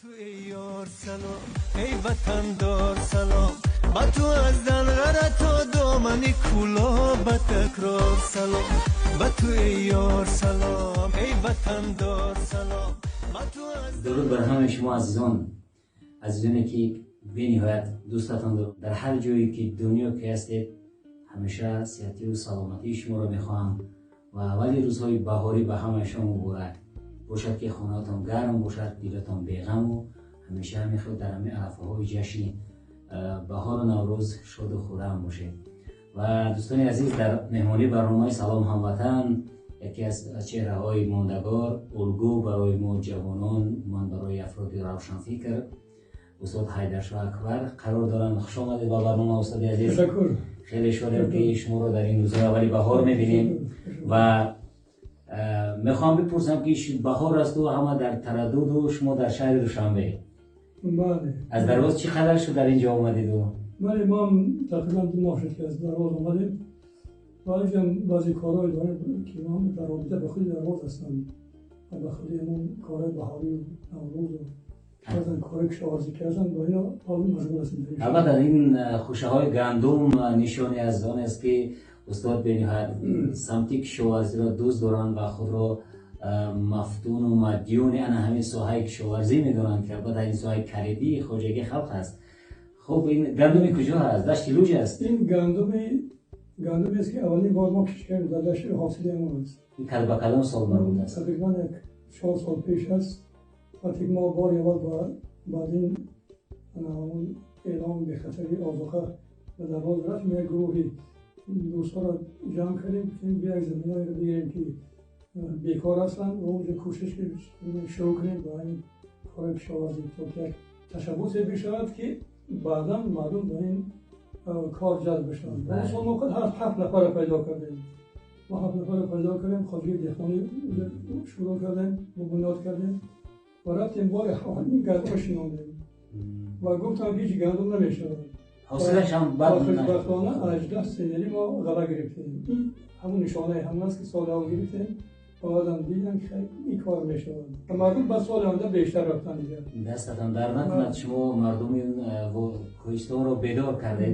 Ту эй ёр салом, эй ватандор салом, ба ту аз Данғара то домани Кӯлоб ба такрор салом, ба ту эй ёр салом, эй ватандор салом, ба ту аз Дуруд бар ҳамаи шумо азизон, азизоне ки бениҳоят дӯстатон дорам. Дар ҳар ҷое ки дунё ки ҳастед, ҳамеша сиҳатию саломатии шуморо мехоҳам ва аввали рӯзҳои баҳорӣ ба ҳамаи шумо муборак бошад, ки хонаатон гарм бошад, дилатон беғаму ҳамеша мехоҳед дар ҳамин арафаҳои ҷашни баҳору Наврӯз шоду хуррам бошед. Ва дӯстони азиз, дар меҳмонии барномаи «Салом, ҳамватан» яке аз чеҳраҳои мондагор, улгӯ барои мо ҷавонон, умуман барои афроди равшанфикр, устод Ҳайдаршоҳ Акбар қарор доранд. Хуш омадед ба барнома, устоди азиз. Ташаккур. Хеле шодем, ки шуморо дар ин рӯзҳои аввали баҳор мебинем ва мехоҳам бипурсам, ки баҳор асту ҳама дар тараддуду шумо дар шаҳри Душанбе. Бале. Аз Дарвоз чӣ қадар шуд дар ин ҷо омадеду? Бале, мо ҳам тақрибан 2 моҳ шуд, ки аз Дарвоз омадем ва инҷам баъзе корҳое дорем, ки мо дар робита ба худи Дарвоз ҳастанд ва ба худи ҳамон корҳои баҳорию Наврӯзу баъзан корҳои кишоварзӣ ки ҳастанд, бо ино ҳоло машғул ҳастем дар ин шаҳр. Албатта, ин хӯшаҳои гандум нишоне аз он аст, ки устод бениҳоят самти кишоварзиро дӯст доранд ва худро мафтуну мадюни ана ҳамин соҳаи кишоварзӣ медонанд, ки албатта ин соҳаи калидии хоҷагии халқ аст. Хуб, ин гандуми куҷо ҳаст? Дашти Луҷ аст? Ин гандумест, ки аввалин бор мо кишт кардем дар дашти, ҳосили ҳамон аст. Ин ба кадом сол марбут аст? Тақрибан як 4 сол пеш аст, вақте ки мо бори аввал баъд ин он эълом бехатарии озуқа ба Дарвоз рафтем, як гурӯҳи дӯстҳоро ҷамъ кардем, гуфтем, бия як заминаеро бигирем, ки бекор ҳастанд, ва онҷо кӯшиш шурӯъ кунем ба ин кори кишоварзӣ, то ки як ташаббусе бишавад, ки баъдан мардум ба ин кор ҷалб бишаванд. Он сол мо худ ҳафт нафарро пайдо кардем. Мо ҳафт нафарро пайдо кардем, хоҷагии деҳқонӣ шурӯъ кардем, бунёд кардем ва рафтем, бори ин гандумро шинондем ва гуфтам, ҳеҷ гандум намешавад. Ҳосилаш ҳам бад. Хушбахтона 18 центнери мо ғала гирифтем. Ҳамун нишонаи ҳамон аст, ки соли аввал гирифтем ва баъдам дидам, ки ин кор мешавад ва мардум ба соли оянда бештар рафтан дигар. Дастатон дард накунад, шумо мардуми кӯҳистонро бедор кардед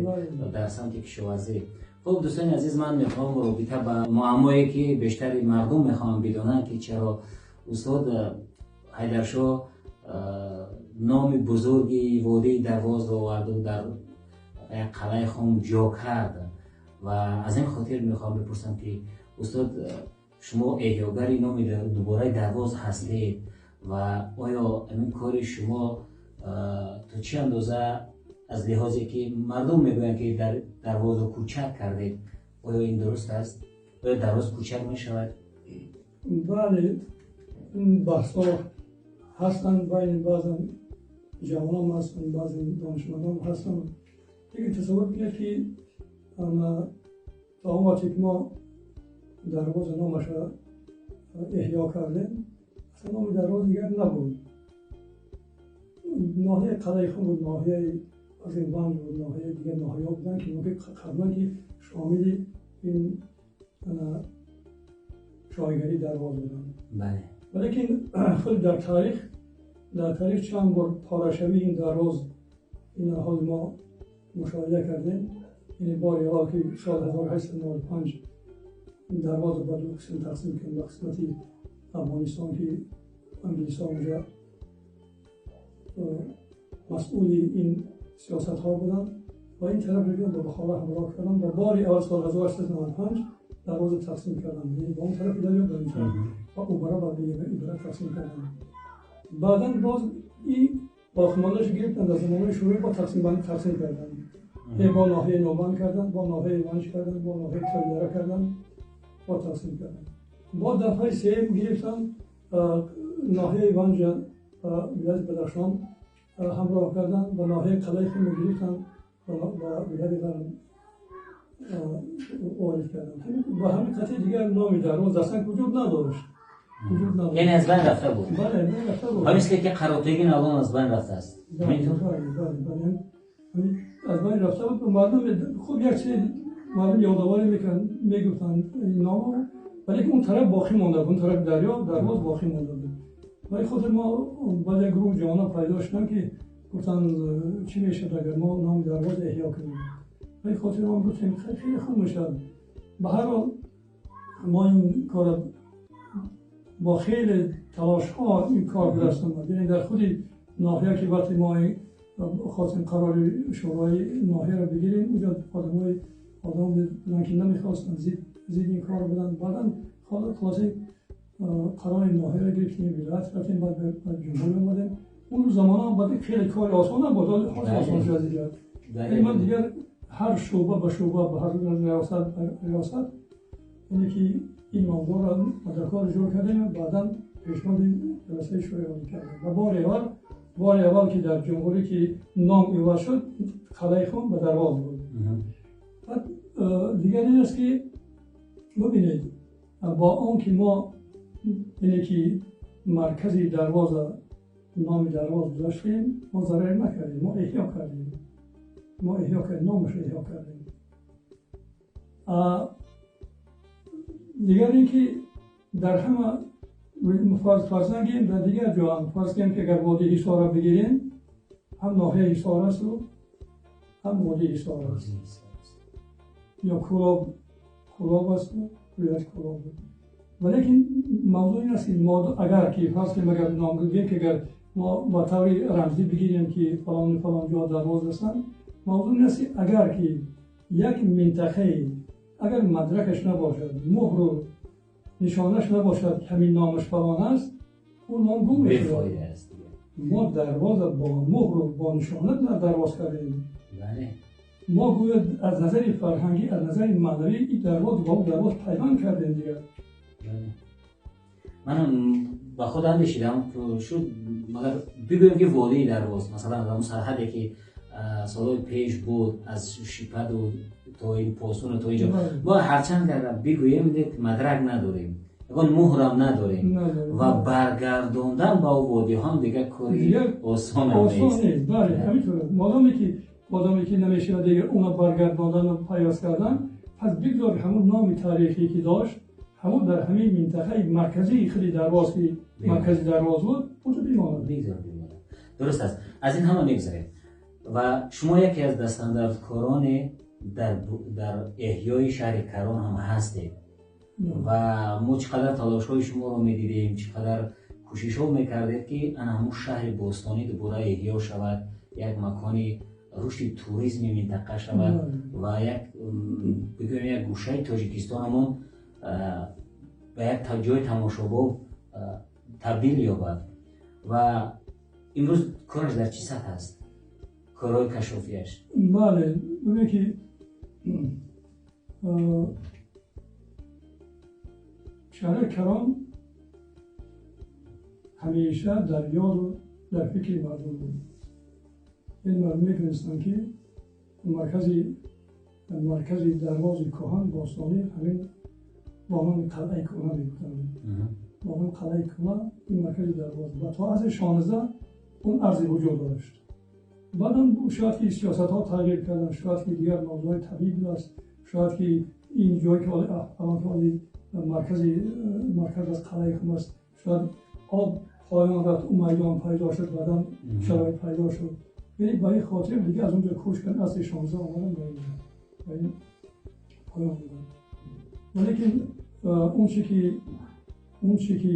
дар самти кишоварзӣ. Хуб, дӯстони азиз, ман мехоҳам робита ба муаммое, ки бештари мардум мехоҳанд бидонанд, ки чаро устод Ҳайдаршоҳ номи бузурги водии Дарвозро оварду дар як Қалъаи Хум ҷо кард. Ва аз ин хотир мехоҳам бипурсам, ки устод, шумо эҳёгари номи дубораи Дарвоз ҳастед ва оё ҳамин кори шумо то чӣ андоза, аз лиҳозе ки мардум мегӯянд, ки дар Дарвозро кӯчак кардед, оё ин дуруст аст? Оё Дарвоз кӯчак мешавад? Бале, ин баҳсҳо ҳастанд, байни баъзан ҷавонон ҳастанд, баъзе донишмандон ҳастанд. Лекин тасаввур кунед, ки то он вақте ки мо Дарвоза номаша эҳё кардем, асло номи Дарвоз дигар набуд. Ноҳияи Қалъаи Хум буд, ноҳияи Ванҷ буд, ноҳияи дигар ноҳияҳо буданд, ки қаблан ки шомили ин шоҳигарии Дарвоз буданд. Валекин худ дар таърих чанд бор порашавии ин Дарвоз ин ҳол мо мушоҳида кардем. Ин бори аввал, ки соли 1895 Дарвозро ба ду қисм тақсим кардем, ба қисмати Афғонистон, ки англисҳо онҷа масъули ин сиёсатҳо буданд, ва ин тараф ба Бухоро ҳамроҳ карданд ва бори аввал соли 1895 Дарвозро тақсим карданд, яъне ба он тарафи дарё, ба ин тараф ва убара ба ибара тақсим карданд. Баъдан боз ин боқимондааш гирифтанд, дар замонаи Шӯравӣ бо тақсим карданд, бо ноҳияи Нобанд карданд, бо ноҳияи Ванҷ карданд, бо ноҳияи Тавилара карданд, бо тақсим карданд. Бо дафъаи сеюм гирифтанд, ноҳияи Ванҷа ба вилояти Бадахшон ҳамроҳ карданд ва ноҳияи Қалъаи Хумро гирифтанд, ба вилояти Ғарб ворид карданд. Ба ҳамин қатъи дигар номи Дарвоз аслан вуҷуд надошт, вуҷуд надошт. Яъне аз байн рафта буд? Бале, аз байн рафта буд. Ва мисли ки Қаротегин алон аз байн рафтааст. Бале, аз байн рафта буд. Мардум хуб як чиз мардум ёдоварӣ мекарданд, мегуфтанд ин номо, валекин он тараф боқӣ монда буд, он тарафи дарё Дарвоз боқӣ монда буд. Ба хотир мо баъд як гурӯҳ ҷавонон пайдо шуданд, ки гуфтанд, чӣ мешавад, агар мо номи Дарвоз эҳё кунем. Ба хотир мо гуфтем, хеле хуб мешавад. Ба ҳар ҳол мо ин кор бо хеле талошҳо ин кор ба даст омад. Яъне дар худи ноҳия ки вақте мо хостем қарори шӯрои ноҳияро бигирем, онҷо одам буданд, ки намехостанд, зидди ин кор буданд. Баъдан хулоса қарори ноҳияро гирифтем, вилоят рафтем, баъд ба ҷумҳурӣ омадем. Он замонҳо баъд хеле кори осон набуд, ҳозир осон шуда дигар. Яъне ман дигар ҳар шӯъба ба шӯъба, ба ҳар риёсат ба риёсат, яъне ки ин мавзӯъро мадрака ҷӯр кардем ва баъдан пешниҳоди ҷаласаи шӯрои олӣ кардем. Ва бори аввал ки дар ҷумҳурӣ ки ном иваз шуд, Қалъаи Хум ба Дарвоз буд. Баъд дигар ин аст, ки бубинед, бо он ки мо яъне ки маркази Дарвоза номи Дарвоз гузоштем, мо зарар накардем, мо эҳё кардем, мо эҳё кардем, номашро эҳё кардем. Дигар ин ки дар ҳама фарз нагирем, дар дигар ҷо ҳам фарз кунем, ки агар водии Ҳисорро бигирем, ҳам ноҳияи Ҳисор асту ҳам водии Ҳисор аст, ё Кӯлоб асту вилояти Кӯлоб буд. Валекин мавзӯъ ин аст, ки мо агар ки фарз кунем, агар ном гирем, ки агар мо ба таври рамзӣ бигирем, ки фалону фалон ҷо Дарвоз ҳастанд, мавзӯъ ин аст, ки агар ки як минтақае агар мадракаш набошад, муҳру нишонаш набошад, ки ҳамин номаш фалон аст, ӯ ном гум мешавад. Мо Дарвоза бо муҳру бо нишона Дарвоз кардем. Мо гӯё аз назари фарҳангӣ, аз назари маънавӣ ин Дарвоз бо ӯ Дарвоз пайванд кардем дигар. Манам ба худ андешидам, шуд, магар бигӯем, ки водии Дарвоз, масалан, аз ҳамон сарҳаде ки солҳои пеш буд, аз Шипаду то ин Посуну то инҷо, мо ҳарчанд бигӯем, мадрак надорем, ягон муҳрам надорем ва баргардондан ба ӯ водиҳо дигар кори осонам нест. Бале, ҳаминтавр. Модоме ки намешавад дигар уна баргардондану пайваст кардан, пас бигзор ҳамон номи таърихӣ ки дошт, ҳамон дар ҳамин минтақаи марказии худи Дарвоз, ки маркази Дарвоз буд, онҷо бимонад. Бигзор бимонад, дуруст аст. Аз ин ҳама мегузарем ва шумо яке аз дастандаркорони дар эҳёи шаҳри Карон ҳам ҳастед ва мо чӣ қадар талошҳои шуморо медидем, чӣ қадар кӯшишҳо мекардед, ки ана ҳамун шаҳри бостонӣ дубора эҳё шавад, як макони рушди туризми минтақа шавад ва як, бигӯем, як гӯшаи Тоҷикистонамон ба як ҷои тамошобоб табдил ёбад. Ва имрӯз кораш дар чӣ сатҳ аст, корҳои кашофиаш? Бале, бибин, ки шаҳри Карон ҳамеша дар ёду дар фикри мардум буд. Ин мардум медонистанд, ки маркази Дарвози кӯҳан бостонӣ ҳамин бо номи Қалъаи Кӯҳна мегуфтанд, бо номи Қалъаи Кӯҳна ин маркази Дарвоз ва то асри 16 он арзи вуҷуд дошт. Баъдан шояд ки сиёсатҳо тағйир карданд, шояд ки дигар мавзӯъҳои табиӣ будааст, шояд ки ин ҷое ки алон ки оли марказ аз Қалъаи Хум аст, шояд об поён рафт, ӯ майдон пайдо шуд, баъдан шароит пайдо шуд. Яъне ба ин хотир дига аз онҷо кӯч кард, асри 16 омадан ба ин поён буданд. Валекин он чи ки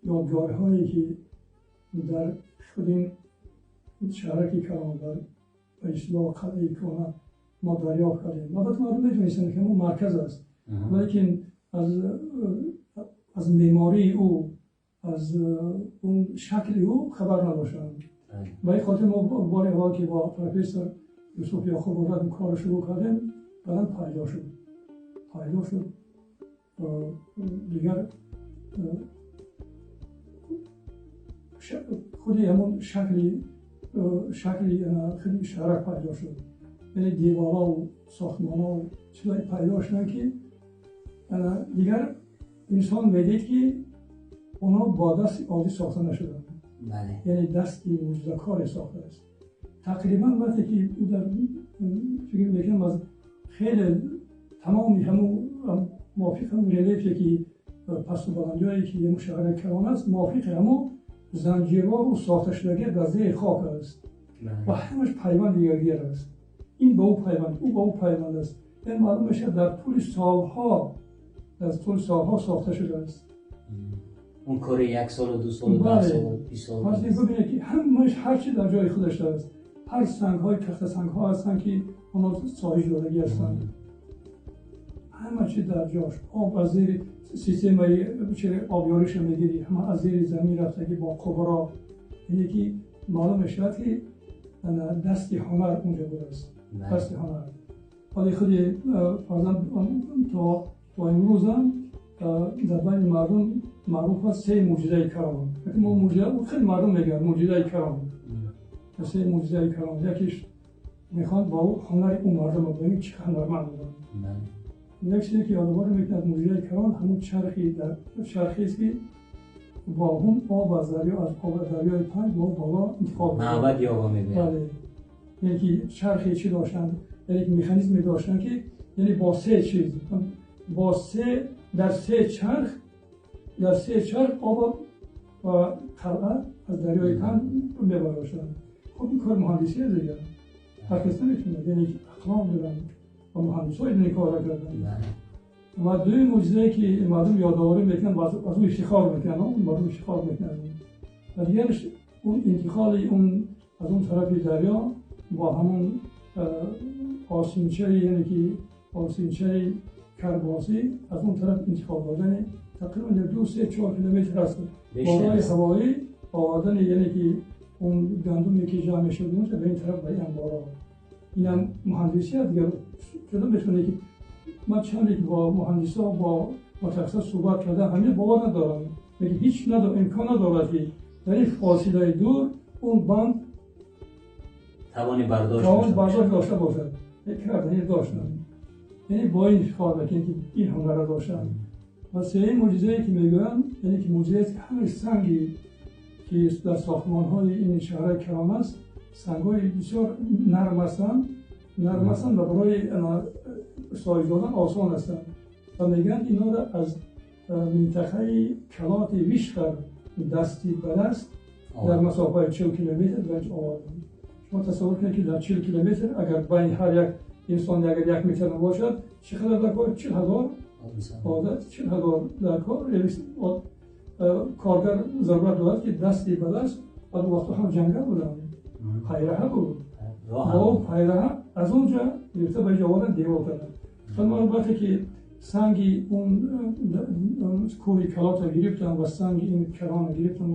ёдгориҳое ки дар худи шаҳраки Карон, дар ба истилоҳ Қалъаи Кӯҳна мо дарёфт кардем, албатта мардум медонистанд, ки ҳамон марказ аст, валекин аз меъмории ӯ, аз он шакли ӯ хабар надоштанд. Ба ин хотир мо бори аввал ки бо профессор Юсуф Яқуб ин корро шурӯъ кардем, баъдан пайдо шуд дигар худи ҳамон шакли худи шаҳрак пайдо шуд. Яъне деворҳову сохтмонҳо чизҳое пайдо шуданд, ки дигар инсон медид, ки онҳо бо дасти оддӣ сохта нашуданд, яъне дасти мӯъҷизакоре сохтааст. Тақрибан вақте ки ӯ дар фикр мекунам, аз хеле тамоми ҳамун мувофиқ ҳамун релефе ки пасту баландиҳое ки ин шаҳри калон аст, мувофиқи ҳамон занҷирвор сохта шудагӣ дар зери хок аст ва ҳамаш пайванди якдигар аст. Ин ба ӯ пайванд, ӯ ба ӯ пайванд аст. Ин маълум мешавад дар тӯли солҳо, дар тӯли солҳо сохта шудааст. Он кори як солу 2 солу 10 солу 20 сол. Пас бибинед ки ҳамаш ҳар чи дар ҷои худаш аст. Ҳар сангҳои тахта сангҳо ҳастанд ки онҳо соҳиби додагӣ ҳастанд. Ҳама чи дар ҷош. Об аз зери системаи обёриша мегирӣ, ҳама аз зери замин рафтагӣ бо қубро. Яъне ки маълум мешавад ки дасти ҳунар унҷо будааст. Дасти ҳунар. Вале худи фарзанд то имрӯзам дар байни мардум маъруф аст се мӯъҷизаи калон. Мо мӯъҷиза хеле мардум мегӯянд мӯъҷизаи калон. Се мӯъҷизаи калон. Якеш мехоҳанд бо ҳунари ӯ мардум бибинем чӣ ҳунарманд буданд. Як чизе ки ёдоварӣ мекунад мӯъҷизаи калон ҳамон чархест ки бо ҳун об аз дарё, аз об дарёи Панҷ бо боло интиқол мекард. Маъбад ёва мегӯянд. Бале. Яъне ки чархе чӣ доштанд? Яъне ки механизме доштанд ки яъне бо се чиз, бо се, дар се чарх, дар се чарх об ва қалъа аз дарёи Панҷ мебардоштанд. Хуб ин кор муҳандисӣ аст дигар. Ҳар кас наметавонад, яъне ки ақлом буданд ва муҳандисҳо ин корро карданд. Ва дуюм мӯъҷизае ки мардум ёдоварӣ мекунанд ва аз ӯ ифтихор мекунанд, мардум ифтихор мекунанд. Ва дигараш он интиқоли он аз он тарафи дарё бо ҳамон осимчаи, яъне ки осимчаи карбосӣ аз он тараф интиқол додани тақрибан 2, 3, 4 километр аст. Болои ҳавоӣ овардани, яъне ки он гандуме ки ҷамъ мешуд онҷо ба ин тараф, ба ин анборҳо. Инам муҳандисӣ аст дигар. Чудон метавонед ки ман чанде ки бо муҳандисҳо, бо мутахассис суҳбат кардам, ҳамин бовар надорам. Лекин ҳеҷ имкон надорад ки дар ин фосилаи дур он банд тавони бардошт дошта бошад. Кардани доштанд. Яъне бо ин ифтихор мекунем ки ин ҳунарро доштанд. Ва сеюм мӯъҷизае ки мегӯянд, яъне ки мӯъҷизае ки ҳамаи санге ки дар сохтмонҳои ин шаҳрҳои калон аст, сангҳои бисёр нарм ҳастанд, нарм ҳастанд ва барои соҳиб додан осон ҳастанд. Ва мегӯянд инҳоро аз минтақаи калоти Вишқар дасти ба даст дар масофаи 40 километр ба инҷо оварданд. Шумо тасаввур кунед ки дар 40 километр агар байни ҳар як инсон агар 1 метр набошад, чӣ қадар дар кор? 40 ҳазор одат, 40 ҳазор дар кор коргар зарурат дорад ки дасти ба даст. Баъд вақтҳо ҳам ҷангал буданд, пайраҳа буд. Бо пайраҳа аз он ҷо гирифта ба инҷо овардан, девор карданд. Баъд мо вақте ки санги он кӯҳи калотро гирифтам ва санги ин калонро гирифтам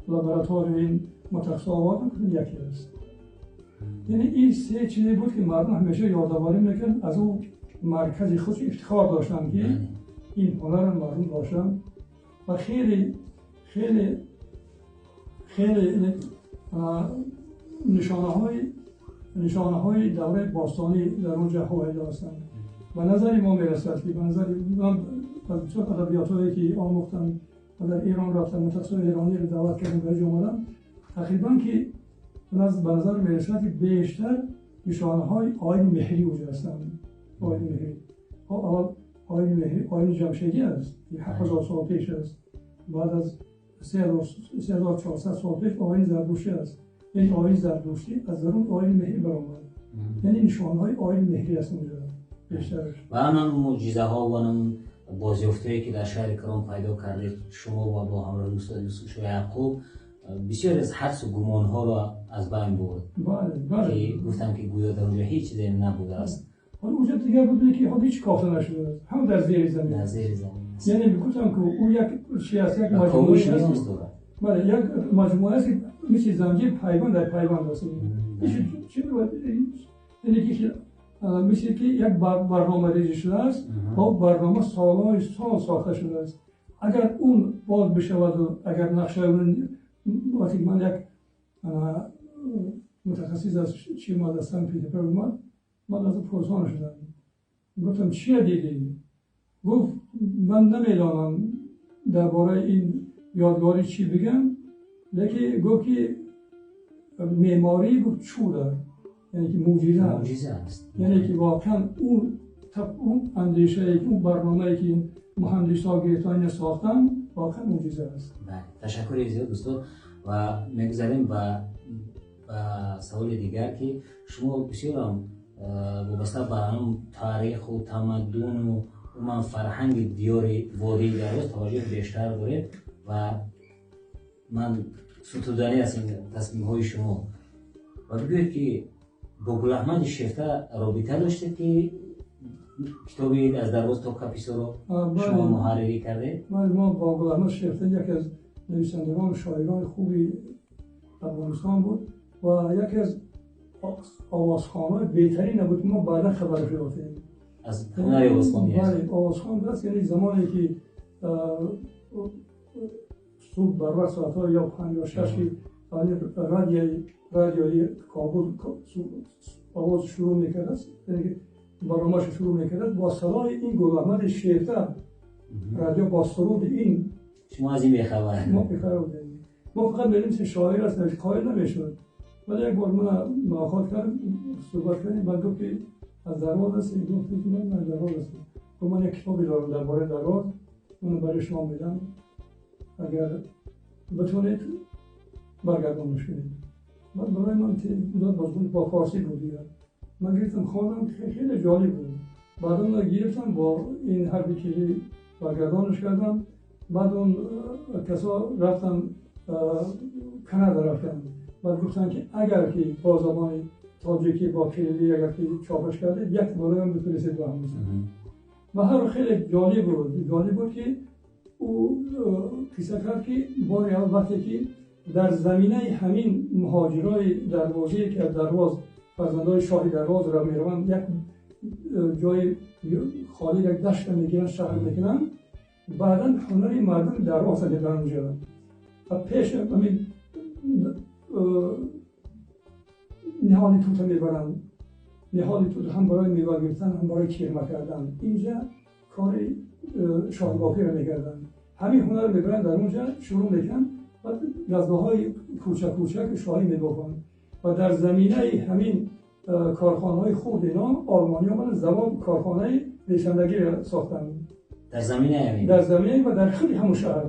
ва лабораторияи ин мутахассис овардам, яке аст. Яъне ин се чизе буд ки мардум ҳамеша ёдоварӣ мекард, аз он маркази худ ифтихор доштанд ки ин ҳунарро мардум доштанд ва хеле хеле хеле нишонаҳои давраи бостонӣ дар он ҷо ҳувайдо ҳастанд. Ба назари мо мерасад ки ба назари ман аз бисёр адабиётҳое ки омӯхтам ва дар Эрон рафтам, мутахассисони эрониро даъват кардам, ба инҷо омадам, тақрибан ки ба назар мерасад ки бештар нишонаҳои оини меҳрӣ вуҷуд ҳастанд. Оини меҳрӣ. Аввал оини меҳрӣ оини ҷамшедӣ аст, ки 7000 сол пеш аст. Баъд аз 3400 сол пеш оини зардуштӣ аст. Яъне оини зардуштӣ аз дарун оини меҳрӣ баромад. Яъне нишонаҳои оини меҳрӣ аст онҷо бештараш. Ва ҳамон мӯъҷизаҳо ва ҳамон бозёфтҳое ки дар шаҳри Карон пайдо кардед шумо ва бо ҳамроҳи устод Юсуф Яъқуб, бисёре аз ҳадсу гумонҳоро аз байн бурд. Бале. Ки гуфтанд ки гӯё дар онҷо ҳеҷ чизе набудааст. ҳоло онҷо дигар бубинед ки ҳеҷ кофта нашудааст, ҳам дар зери замин. Дар зери замин аст. Яъне мегуфтам ки ӯ як чи аст, як Ва маҷмӯа ковиш аст. ниёз дорад. Бале, як маҷмӯа аст ки мисли занҷир пайванд дар пайванд аст. Чӣ мегӯяд? Яъне ки мисли ки як барномарезӣ шудааст ва барнома солҳои сол сохта шудааст. Агар он боз бишаваду агар нақшаи он, вақте ки ман як мутахассис аз чи омад, аз Санкт Петербург омад, ман аз ӯ пурсон шудам. Гуфтам чия дидӣ? Гуфт ман намедонам дар бораи ин ёдгорӣ чӣ бигам, лекин гуфт ки меъморӣ гуфт чӯр аст, яъне ки мӯъҷиза аст. Мӯъҷиза аст. Яъне ки воқеан он اون اندیشه اون برنامه‌ای که مهندس‌ها گرفتن ساختن واقعا معجزه است. بله، تشکر زیاد دوستان و میگذریم به سوال دیگر که شما بسیار هم وابسته به هم تاریخ و تمدن و من فرهنگ دیار وادی درواز توجه بیشتر دارید و من ستودنی از این تصمیم های شما و بگوید که با گل احمد شیفته رابطه داشتید که کتابی از درواز تا کاپیسا رو شما محرری کردید؟ بله، ما با گل احمد شیفته یکی از نویسندگان شاعران خوبی افغانستان بود و یکی از آوازخوان‌های بهترین نبود که ما بعدا خبرش یافتیم. از هنر آوازخوانی است. بله، آوازخوان بود، یعنی زمانی که صبح بر وقت ساعت‌ها یا 5 یا 6 که رادیوی کابل آواز شروع می‌کرد، یعنی برنامه‌اش شروع می‌کرد با صدای این گل احمد شیفته رادیو با سرود این. شما از این بی‌خبر؟ ما بی‌خبر بودیم. ما فقط می‌دونیم که شاعر است، قائل نمی‌شد. ولی یک بار من ملاقات کردم، صحبت کردیم، بعد گفت که از درواز هستی؟ گفت که من از درواز هستم. گفت من یک کتابی دارم درباره درواز، اونو برای شما میدم، اگر بتونید برگردانش کنید. بعد برای من داد، باز با فارسی بود دیگه. من گرفتم خواندم، خیلی جالب بود. بعد اون گرفتم با این حرفی که برگردانش کردم. بعد اون کسا رفتن کانادا رفتن، بعد گفتن که اگر که با زبان تاجیکی با کلیلی اگر که چاپش کردید یک باره هم بفرستید به هم. و هر خیلی جالب بود، جالب بود که او قصه کرد که بار اول وقتی که در زمینه همین مهاجرای دروازی که از درواز فرزندای شاهی درواز را میروند، یک جای خالی یک دشت میگیرن، شهر میکنن، بعدا هنر مردم درواز میبرن اونجا و پیش همین نهال توت میبرن، نهال توت هم برای میوه گرفتن هم برای کرمه کردن. اینجا کار شاهی بافی رو میکردن، همین هنر میبرن در اونجا شروع میکنن و دستگاه های کوچک کوچک شاهی میبافن و در زمینه همین کارخانه های خرد اینا آلمانی ها زمان کارخانه ریشندگی رو ساختن در زمینه همین، در زمینه و در خیلی همون شهر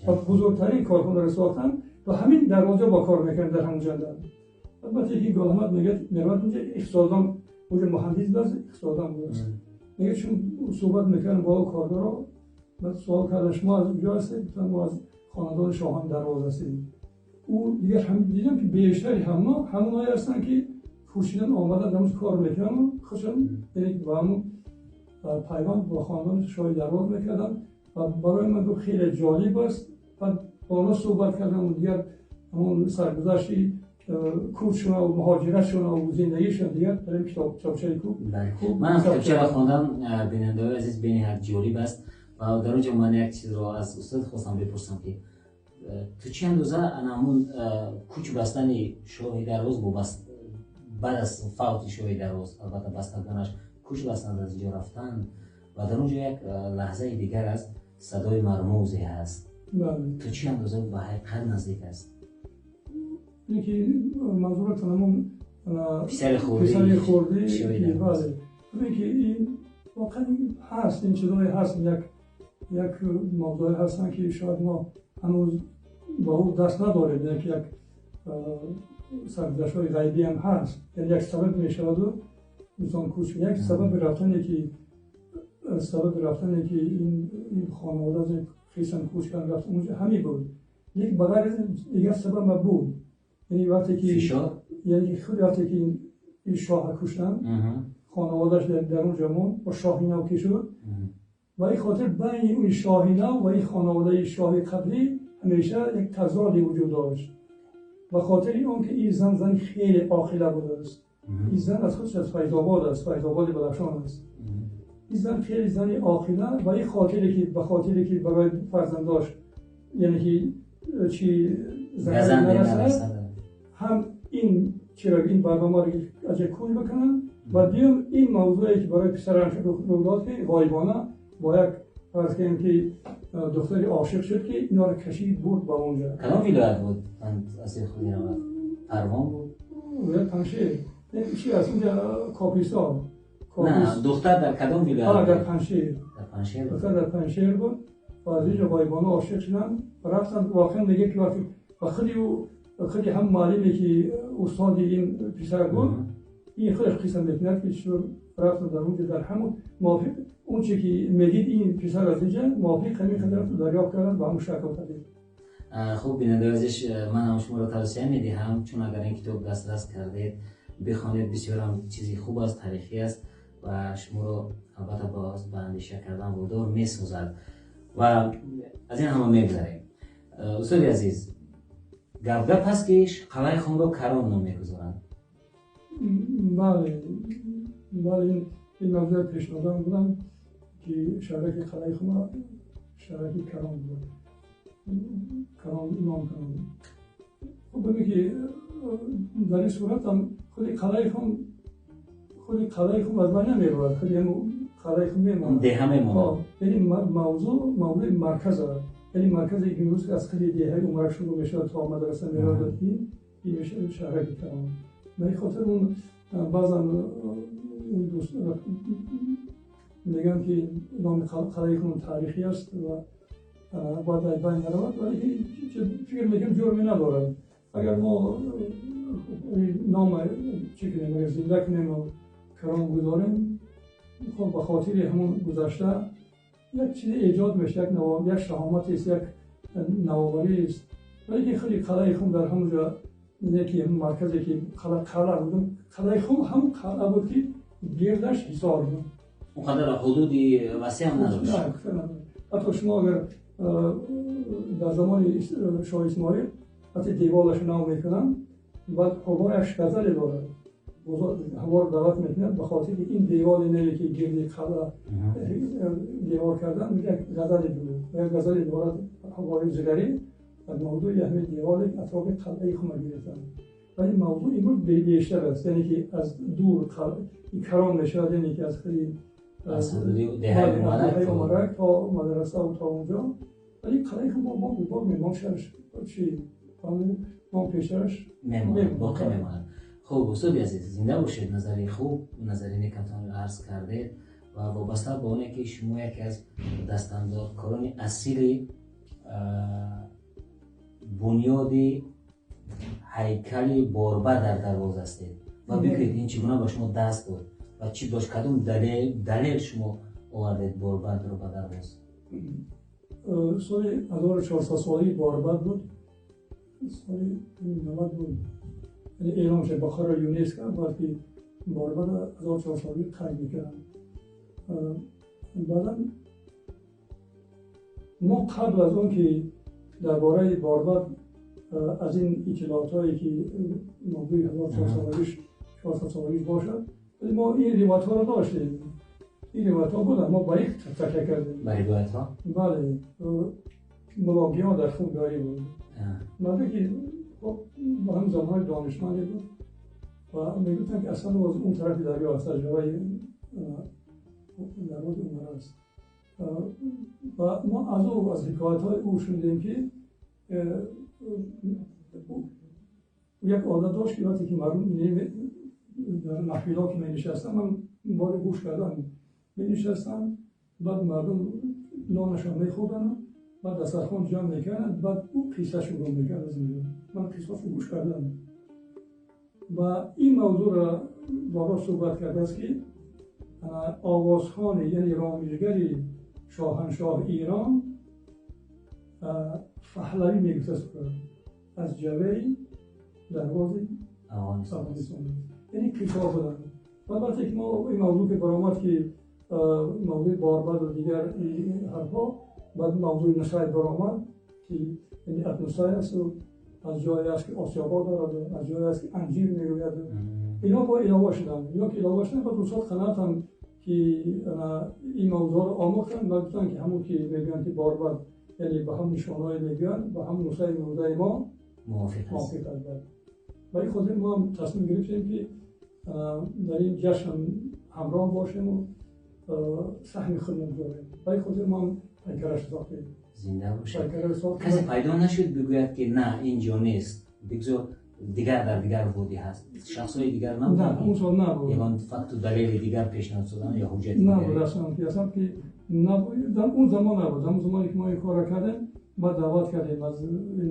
و بزرگترین کارخانه رو ساختن و همین دروازه با کار میکنن در همون جنده. البته یکی گل احمد میگه میرود اونجا اقتصاددان، اونجا مهندس بود، اقتصاددان بود، میگه چون صحبت میکردم با کارگرا، بعد سوال کردن شما از کجا هستید؟ گفتم ما از خاندان شاهان درواز هستیم. او دیگه هم دیدم که بیشتری همونایی هستن که کوچیدن آمدن در اونجا کار میکنن و خودشون یعنی با همون پیوند با خاندان شاهی درواز میکردن و برای من گفت خیلی جالب است. بعد با اونا صحبت کردم و دیگر همون سرگذشتی کوچشون و مهاجرتشون و زندگیشون دیگر برای کتابچه کو. من کتابچه را خواندم، بیننده عزیز، بینهایت جالب است و در اونجا من یک چیز را از استاد خواستم بپرسم که تو چه اندازه همون کوچ بستن شاهی درواز بعد از فوت شاهی درواز، البته بستگانش کوچ بستن از اینجا رفتن و در اونجا یک لحظه دیگر است، صدای مرموزی هست. تو چه اندازه به حقیقت نزدیک است؟ یکی منظورتون همون پسر خوردی بله، ببین که این واقعا هست، این چیزایی هست، یک موضوعی هستن که شاید ما هنوز با او دست نداریم، یک سرگذشت‌های غیبی هم هست، یعنی یک سبب میشود و انسان کوچ، یک سبب رفتن که این خانواده از خیسن کوچ کردن رفتن اونجا همین بود. یک بغیر از دیگر سبب بود، یعنی وقتی که یعنی خود وقتی که این شاه کشتن خانواده‌اش در اونجا موند با شاهی نو که شد و این خاطر بین اون شاهی نو و این خانواده شاهی قبلی همیشه یک تضادی وجود داشت و خاطر اون که این زن خیلی عاقله بوده است. این زن از خودش از فیض‌آباد است، فیض‌آباد بدخشان است. این زن خیلی زن عاقله و این خاطری که به خاطری که برای فرزنداش یعنی که چی زن نرسد، هم این چرا این برنامه رو از یک کول بکنن و دیوم این موضوعی که برای پسرش رو داد که غایبانه با یک فرض کنیم که دختری عاشق شد که اینا رو کشید برد با اونجا. کدام ولایت بود؟ من از خودی نمید. پروان بود؟ ولایت پنجشیر. چی از اونجا کاپیسا. نه، دختر در کدام ولایت؟ در پنجشیر. در پنجشیر. دختر در پنجشیر بود و از اینجا غایبانه عاشق شدن و رفتن. واقعا میگه که وقتی و خودی او خودی هم معلمی که استاد این پسر بود، این خودش قصه میکند که چطور رفتن در اونجا در همون موافق اون چه که میدید این پسر از اینجا موافق همین خدمت رو دریافت کردن و همون شکل تدید. خوب بیننده عزیز، من هم شما را توصیه میدهم چون اگر این کتاب دسترس کردید بخوانید، بسیار هم چیزی خوب است، تاریخی است و شما رو البته باز به اندیشه کردن وادار میسازد و از این همه میگذریم. استاد عزیز، گپ گپ هست که قلعه خون را کران نام میگذارند. بله بله، این موضوع پیشنهادم بودم که شهرک قلعه خون شهرک کران بود، کران نام کران. خب ببینید که در این صورت هم خود قلعه خون، خود قلعه خون از بین نمیرود، خود هم قلعه خون میماند، ده میماند. یعنی موضوع مرکز است، یعنی مرکز امروز از خیلی دههای عمرک شروع میشه تا مدرسه میرود، این میشه شهرک کران. به این خاطر اون بعضا اون دوست میگن که نام قلعه خون تاریخی است و باید از بین نرود، ولی فکر میکنم جرمی ندارد. اگر ما نام چی کنیم، اگر زنده کنیم و کران گذاریم، خب به خاطر همون گذشته یک چیز ایجاد میشه، یک شهامت است، یک نوآوری است. ولی که خیلی قلعه خون در همونجا یکی هم مرکزی که قلعه بودم، قلعه خون هم قلعه بود که گردش حصار بود. اونقدر حدودی وسیع هم نداشت. نه، حتی شما اگر در زمان شاه اسماعیل حتی دیوالش نو میکنن، بعد هوا یک غزلی دارد، هوا رو دعوت میکنن به خاطر این دیوال نوی که گرد قلعه دیوار کردن، یک غزلی بود و یک غزلی دارد هوای زگری در موضوع همین دیوال اطراف قلعه خون گرفتن. ولی موضوع امروز بیشتر است، یعنی که از دور کران میشود، یعنی که از خیلی از دههای عمرک تا مدرسه و تا اونجا. ولی قلعه خون با میمان شهرش چی نام پیشترش میماند، باقی میماند. خب استاد عزیز، زنده باشید. نظری خوب، نظری نیکتان عرض کردید و وابسته به اونه که شما یکی از دستاندارکاران اصیل بنیادی هیکل باربر در دروازه هستید و بگویید این چگونه با شما دست داد و چی باش کدوم دلیل شما آوردید باربد رو به دروازه؟ سال 1400 سالی باربد بود، سال 90 بود، یعنی اعلام شد بخار یونسکو بعد که باربد 1400 سالی قید میکردن. بعدا ما قبل از اون که درباره باربد از این اطلاعات هایی که موضوع 1400 سالگیش باشد، ولی ما این روایت ها رو داشتیم، این روایت ها بودن، ما با یک تکیه کردیم. با روایت ها؟ بله، ملاقی در خونگاهی بود. مردی که خب با هم زمانهای دانشمندی بود و میگفتن که اصلا از اون طرف دریا است، از جوای دروازه اون است. و ما از او از حکایت های او شنیدیم که یک عادت داشت که وقتی که مردم در محفل‌ها که می نشستن، من بار گوش کردم، می نشستن، بعد مردم نانشان می خوردن، بعد دسترخوان جمع میکردن، بعد او قصه شروع میکرد از اینجا. من قصه رو گوش کردم و این موضوع را بارها صحبت کرده است که آوازخوان، یعنی رامیشگری شاهنشاه ایران پهلوی میگفت است از جوی دروازه افغانستان، یعنی کشور بودن. و وقتی که ما این موضوع که برآمد که موضوع باربد و دیگر حرفا، بعد موضوع نسای برآمد که یعنی اتنسای است و از جایی است که آسیابا دارد، از جایی است که انجیر میروید، اینا با علاوه شدن. اینا که علاوه شدن، بعد استاد قناعت هم که این موضوع رو آموختن و گفتن که همون که میگن که باربد، یعنی به هم نشانه‌های میگن، به هم نسای موضوع ما موافق است. و این خاطر ما هم تصمیم گرفتیم که در این جشن همراه باشیم و سهم خودمون بگذاریم. و این خاطر ما هم پیکرش ساختیم. زنده باشید. کسی پیدا نشد بگوید که نه اینجا نیست، بگذار Дигар дар дигар водӣ ҳаст, шахсҳои дигар набуданд? Он сол набуд. Ягон факту далели дигар пешниҳод шудан ё ҳуҷҷати набуд аслан, ки аслан ки дар он замон набуд. Ҳамон замоне ки мо ин корро кардем, ма даъват кардем аз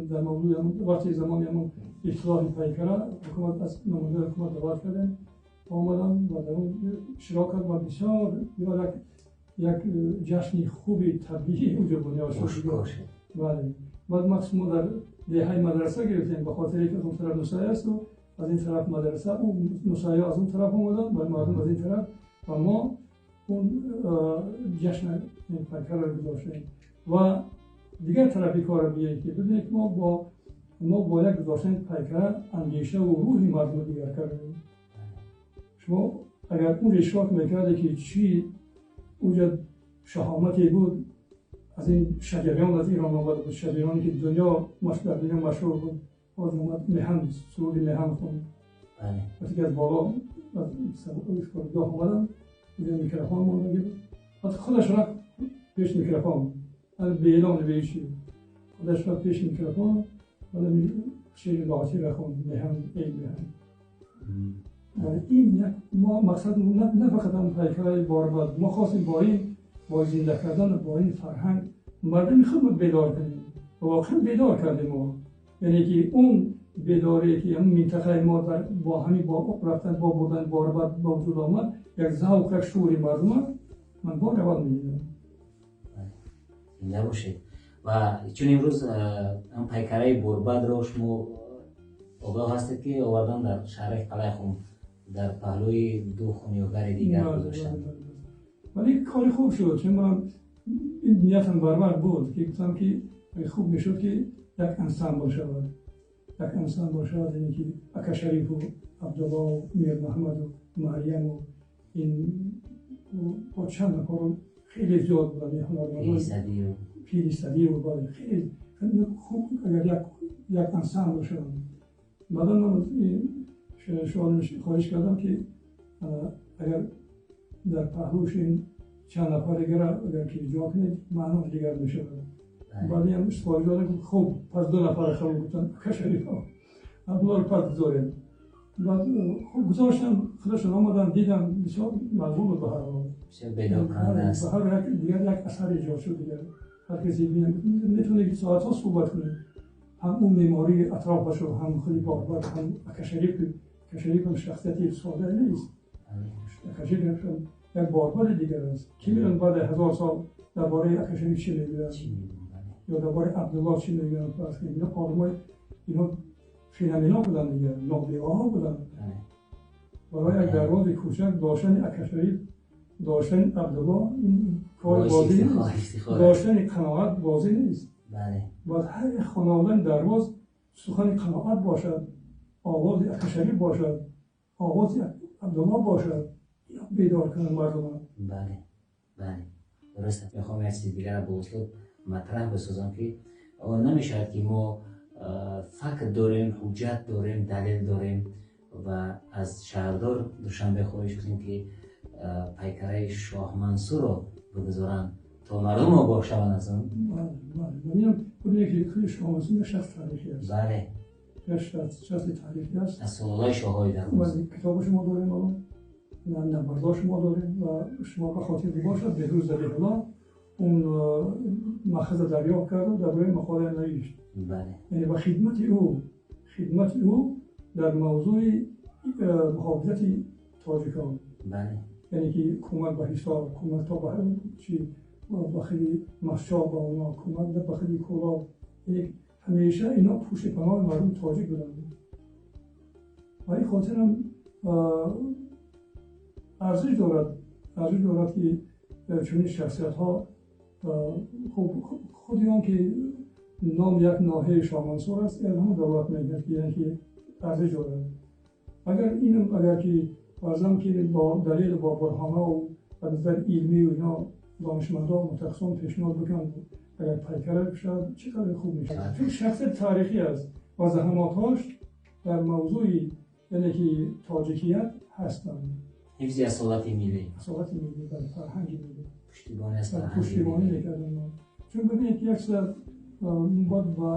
дар мавзӯи вақти замони ҳамон ифтитоҳи пайкара ҳукумат, аз намояндаи ҳукумат даъват кардем, омаданд ва дар он иштирок кард ва бисёр як ҷашни хуби табиӣ онҷо бунёд шуд. Бале, баъд махсус мо дар деҳаи мадраса гирифтем, ба хотире ки аз он тараф нусая асту аз ин тараф мадраса, нусая аз он тараф омаданд ва мардум аз ин тараф, ва мо он ҷашн пайкарро гузоштем. Ва дигар тарафи корро биёед, ки бибинед, мо бо як гузоштани пайкара андешаву рӯҳи мардумро дигар кардем. Шумо агар он иштирок мекарде, ки чӣ уҷа шаҳомате буд, аз ин шаҷариён аз Ирон омада буд, шаҷариёне ки дунё дар дунё машҳур буд, боз омад меҳан, суруди меҳан хонд. Вақте ки аз боло аз истгоҳ омаданд, уҷа микрофон мондагӣ буд, баъд худаш рафт пеш микрофон, беэлон, беҳичи, худаш рафт пеши микрофон, баъд шеъри лоҳатиро хонд: «Меҳан, эй меҳан». Ин як мо мақсад на фақат ҳам пайкараи борбад, мо хостем бо ин, бо зинда кардан, бо ин фарҳанг мардуми худро бедор кунем ва воқеан бедор кардем мо. Яъне ки он бедорие ки ҳамин минтақаи мо бо ҳамин, бо рафтан, бо бурдан борбад ба вуҷуд омад, як завқ, як шуури мардума ман бор аввал медидам. Зинда бошед. Ва чун имрӯз ҳам пайкараи борбадро шумо огоҳ ҳастед, ки овардан дар шаҳраки Қалъаи дар паҳлӯи ду хунёгари дигар гузоштанд. Вале кори хуб шуд, чун ман ин ниятам барвақт буд, ки гуфтам, ки хуб мешуд, ки як ансамбл шавад, як ансамбл шавад, яъне ки ака Шарифу Абдуллову Мирмаҳмаду Марьяму ин бо чанд нафару хеле зиёд буданд ҳунармандон, Пири Садиеву, бале, хеле хуб агар як ансамбл шаванд. Баъдан ман хоҳиш кардам, ки агар дар паҳлӯш ин чанд нафар дигар агар ки ҷо кунед, маънош дигар мешавад. Баъдиам сифориш додам, хуб, пас ду нафар қабул гуфтан, ака Шариф, Абдуллоро пас гузорем. Баъд хуб гузоштам, худашон омадан, дидам, бисёр мақбул буд. Ба ҳар ҳол ба ҳар як дигар як асар эҷод шуд. Дигар ҳар касе метавонед ки соатҳо суҳбат кунед, ҳам он меъмории атрофашу, ҳам худи борбад, ҳам ака Шариф. Ака Шариф ҳам шахсияти сода нест, ака Шариф як борбади дигар аст. Ки медонад, баъди 1000 сол дар бораи ака Шариф чӣ мегӯянд ё дар бораи Абдулло чӣ мегӯянд? Фарз кунед, ино одамои, ино феномено буданд, дигар нобиғаҳо буданд. Барои як дарвози кӯчак доштани ака Шариф, доштани Абдулло ин кори бозӣ нест, доштани қаноат бозӣ нест. Бояд ҳар як хонаводаи дарвоз сухани қаноат бошад, овози ака Шариф бошад, овози Абдулло бошад, бедор кунад мардума. Бале, дуруст аст. Мехоҳам як чизи дигарро бо услуб матраҳ бисозам, ки намешавад, ки мо факт дорем, ҳуҷҷат дорем, далел дорем ва аз шаҳрдор Душанбе хоҳиш кунем, ки пайкараи Шоҳмансурро бигузоранд, то мардум огоҳ шаванд аз он. Бибинед, ки худи Шоҳмансур як шахс таърихӣ аст. Як шахси таърихӣ аст. Аз сулолаи шоҳҳои дарвоз. Китоби шумо дорем, алон набардҳо шумо дорем ва шумо ба хотир бошад, Беҳрӯз Забиҳулло он махаза дарёфт карду дар бораи мақола навишт. Яъне ба хидмати ӯ дар мавзӯи муҳофизати тоҷикон, яъне ки кӯмак ба Ҳисор, кӯмак то ба чи, ба хели Масчоҳ, ба онҳо кӯмак, ба хели Кӯлоб, яъне ҳамеша ино пушти паноҳи мардуми тоҷик буданд. Ва ин хотирам арзиш дорад, ки чунин шахсиятҳо. Хуб, худи он ки ном як ноҳияи Шоҳмансур аст, ҳамон давлат мегӯяд, ки яъне ки арзиш дорад. Агар инам, агар ки фарзан ки бо далел, бо бурҳонаву аз назари илмию ино донишмандон, мутахассисон пешниҳод бикунанд, агар пайкара шавад, чӣ қадар хуб мешавад, чун шахсияти таърихӣ аст ва заҳматҳош дар мавзӯи яъне ки тоҷикият ҳастанд. Ҳифзи асолати миллӣ. Асолати миллӣ, бале, фарҳанги миллӣ. Пуштибонӣ аз фарҳанги. Пуштибонӣ мекарданд. Чун бибинед, ки як чиза бояд ба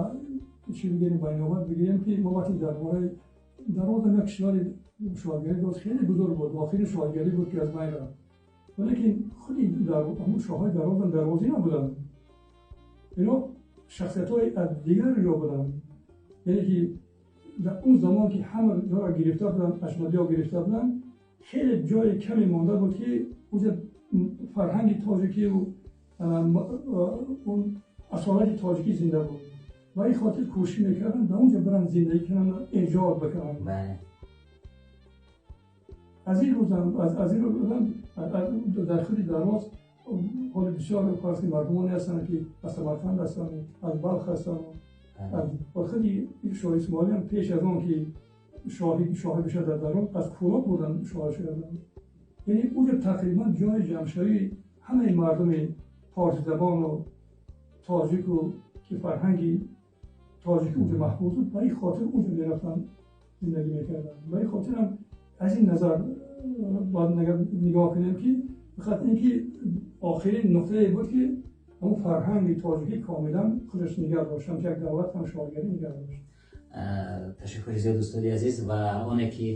чӣ бигирем, ба инобат бигирем, ки мо вақте дар бораи Дарвоз як кишвари шоҳигарӣ дошт, хеле бузург буд, охирин шоҳигарӣ буд, ки аз байн рафт. Валекин худи ҳамун шоҳҳои Дарвозам дарвозӣ набуданд, ино шахсиятҳои аз дигар ҷо буданд. Яъне ки дар он замон ки ҳама ҷоро гирифта буданд, аҷнабиҳо гирифта буданд, хеле ҷои каме монда буд, ки онҷо фарҳанги тоҷикиву он асолати тоҷикӣ зинда буд. Ба ин хотир кӯшиш мекарданд, дар онҷо баранд, зиндагӣ кунанд, эҷод бикунанд. Аз ин рӯзам, аз ин рӯзам дар худи Дарвоз ҳоли бисёр фарз мардумоне ҳастанд, ки аз Самарқанд ҳастанд, аз Балх ҳастанд. Ва худи шоҳ Исмоилӣ ҳам пеш аз он ки шоҳӣ бишавад дар Дарвоз, аз Кӯлоб буданд, шоҳ шуданд. Яъне онҷо тақрибан ҷои ҷамъшавии ҳамаи мардуми форсизабону тоҷику ки фарҳанги тоҷикӣ онҷо маҳфуз буд, ба ин хотир онҷо мерафтанд, зиндагӣ мекарданд. Ба ин хотир ҳам аз ин назар бояд нигоҳ кунем, ки фақат ин ки охирин нуқтае буд, ки ҳамун фарҳанги тоҷикӣ комилан худаш нигаҳ дошт, ҳам як давлат, ҳам шоҳигарӣ нигаҳ дошт. Ташаккури зиёд, устоди азиз. Ва оне ки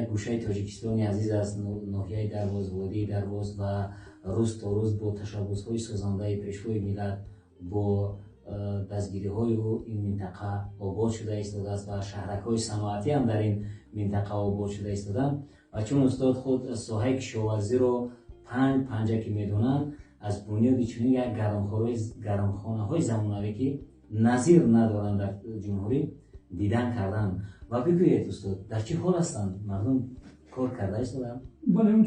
як гӯшаи Тоҷикистони азиз аст, ноҳияи Дарвоз, водии Дарвоз, ва рӯз то рӯз бо ташаббусҳои созандаи Пешвои миллат, бо дастгириҳои ӯ ин минтақа обод шуда истодааст ва шаҳракҳои саноатӣ ҳам дар ин минтақа обод шуда истоданд. Ва чун устод худ соҳаи кишоварзиро панҷ панҷа ки медонанд, аз бунёди чунин як гармхонаҳои замонавӣ, ки назир надоранд дар ҷумҳурӣ, дидан карданд. Ва бигӯед, устод, дар чӣ ҳол ҳастанд мардум, кор карда истоданд? Бале, он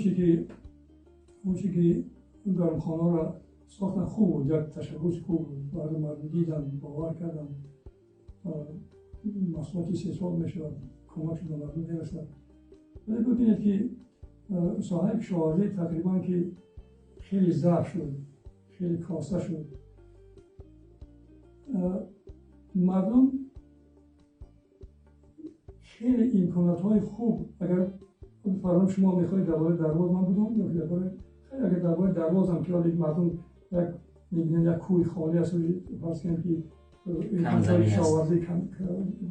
чи ки гармхонаро сохтан хуб буд, як ташаббуси хуб буд. Мардум диданд, бовар карданд, маҳсулоти истеҳсол мешавад, кӯмак ба мардум мерасад. Вале бибинед, ки соҳаи кишоварзӣ тақрибан ки хеле заъф шуд, хеле коста шуд. Мардум хеле имкониятҳои хуб, агар фарзан шумо мехоҳед дар бораи Дарвоз ман будам ё дар бораи, агар дар бораи Дарвозам ки ҳоли мардум як мебинанд, як кӯҳи холӣ аст, фарз кунем, ки кишоварзӣ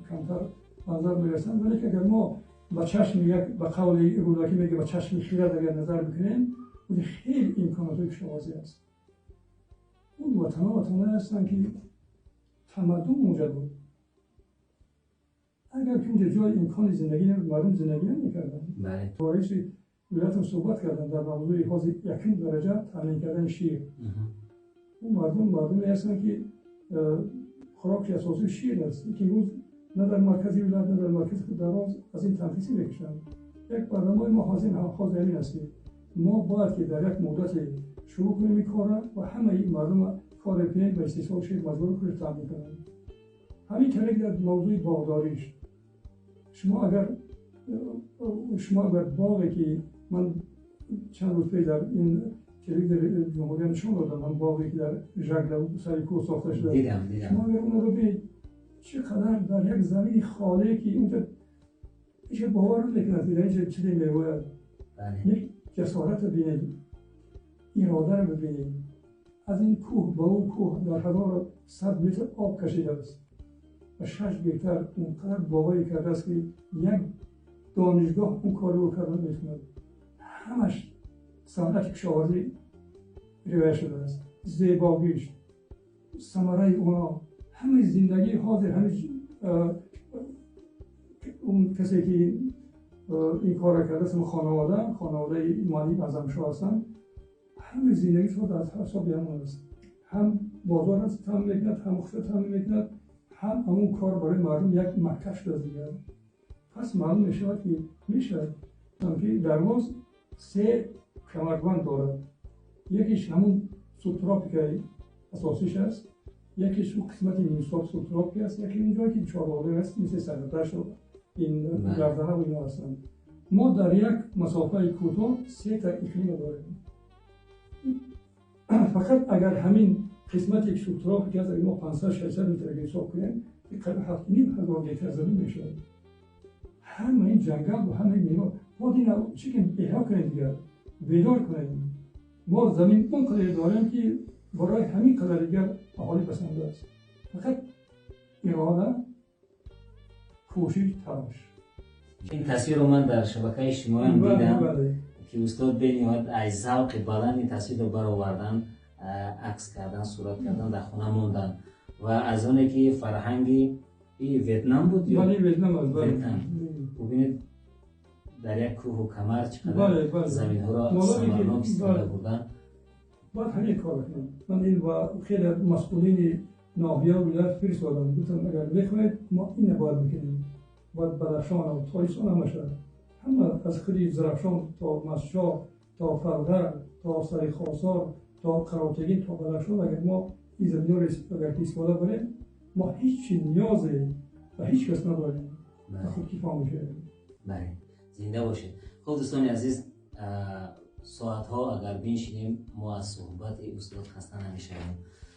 камтар ба назар мерасанд. Вале агар мо ба чашми як, ба қавли Рӯдакӣ мега, ба чашми хирад агар назар бикунем, хеле имкониятҳои кишоварзӣ аст. Он ватанҳо ватанҳое ҳастанд, ки тамаддун онҷа буд. Агар ки онҷа ҷои имкони зиндагӣ набуд, мардум зиндагӣ намекарданд. Бо раиси вилоятам суҳбат кардам дар мавзӯи ҳозир якум дараҷа таъмин кардани шир. Он мардум мардуме ҳастанд, ки хӯроки асосии шир аст, ки имрӯз на дар маркази вилоят, на дар маркази худ Дарвоз аз ин танқисӣ мекушанд. Як барномаи мо ҳозир ҳамин аст, ки мо бояд ки дар як муддате шурӯъ кунем ин корра ва ҳамаи мардума коре кунем, ба истеҳсоли шир маҷбур кунем, таъмин кунем. Ҳамин тариқ дар мавзӯи боғдориш, шумо агар боғе ки ман чанд рӯз пеш дар ин телевизори ҷумҳурия нишон додам, ҳам боғе ки дар Жагла сари кӯҳ сохта шуда, шумо агар онро бибинед, чӣ қадар дар як замини холие, ки унҷа ҳеҷ бовар намекунад, ки дар инҷа чизе мебояд. Як ҷасоратро бинед, иродаро бибинед. Аз ин кӯҳ ба он кӯҳ дар 1100 метр об кашидааст ва 6 гектар онқадар боварӣ кардааст, ки як донишгоҳ он корро карда метавонад. Ҳамаш санъати кишоварзӣ риоя шудааст, зебогиш, самараи оно, ҳамаи зиндагии ҳозир. Ҳамин он касе ки ин корро кардааст, хонаводаи Мали Аъзамшоҳ ҳастанд, ҳамаи зиндагии худ аз ҳисоби ҳамон аст. Ҳам бозор аст таъмин мекунад, ҳам худро таъмин мекунад, ҳам ҳамон кор барои мардум як мактаб шудааст дигар. Пас маълум мешавад, ки мешавад ки Дарвоз се камарбанд дорад. Якеш ҳамун субтропикаи асосиш аст, якеш ӯ қисмати нимсоб субтропик аст, яке он ҷое ки чорвоғӣ аст, мисли Саргаташу ин Гардана ва ино ҳастанд. Мо дар як масофаи кӯтоҳ сета иқлима дорем. Фақат агар ҳамин қисмати субтропик аст, агар мо 500-600 метр агар ҳисоб кунем, қариб 7500 гектар замин мешавад. Ҳама ин ҷангал ва ҳамаи мева мо дина чӣ ки эҳё кунем, дигар бедор кунем. Мо замин он қадар дорем, ки барои ҳамин қадар дигар аҳолӣ басанда аст. Фақат Ирода, кӯшиш, талош. Ин тасвирро ман дар шабакаи иҷтимоиам дидам, ки устод бениҳоят аз завқи баланд ин тасвирро баровардан, акс кардан, сурат кардан, дар хона мондан ва аз оне ки фарҳанги Ветнам буд. Ветнам. Бубинед, дар як кӯҳу камар чӣ қадар заминҳоро самарнок истифода бурдан. Бояд ҳамин кор кунем. Ман ин ва хеле масъулини ноҳия вилоят фиристодам, гуфтам, агар мехоҳед, мо ина бояд бикунем. Бояд Бадахшон, Тоҷикистон ҳамаша, ҳама, аз худи Зарафшон то Мастчоҳ, то Фалғар, то Сари Хосор, то Қаротегин, то Бадахшон, агар мо ин заминҳоро агар истифода барем, мо ҳеҷ ниёзе ба ҳеҷ кас надорем, худкифо мешавем. Бале, зинда бошед. Хуб, дӯстони азиз, соатҳо агар биншинем, мо аз суҳбати устод хаста намешавем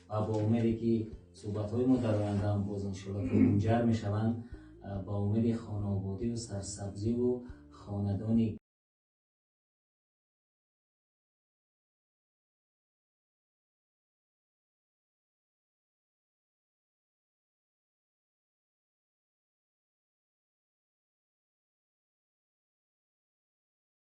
ва бо умеде ки суҳбатҳои мо дар ояндаам боз, иншоалло, ки мунҷар мешаванд, ба умеди хонаободиву сарсабзиву хонадони.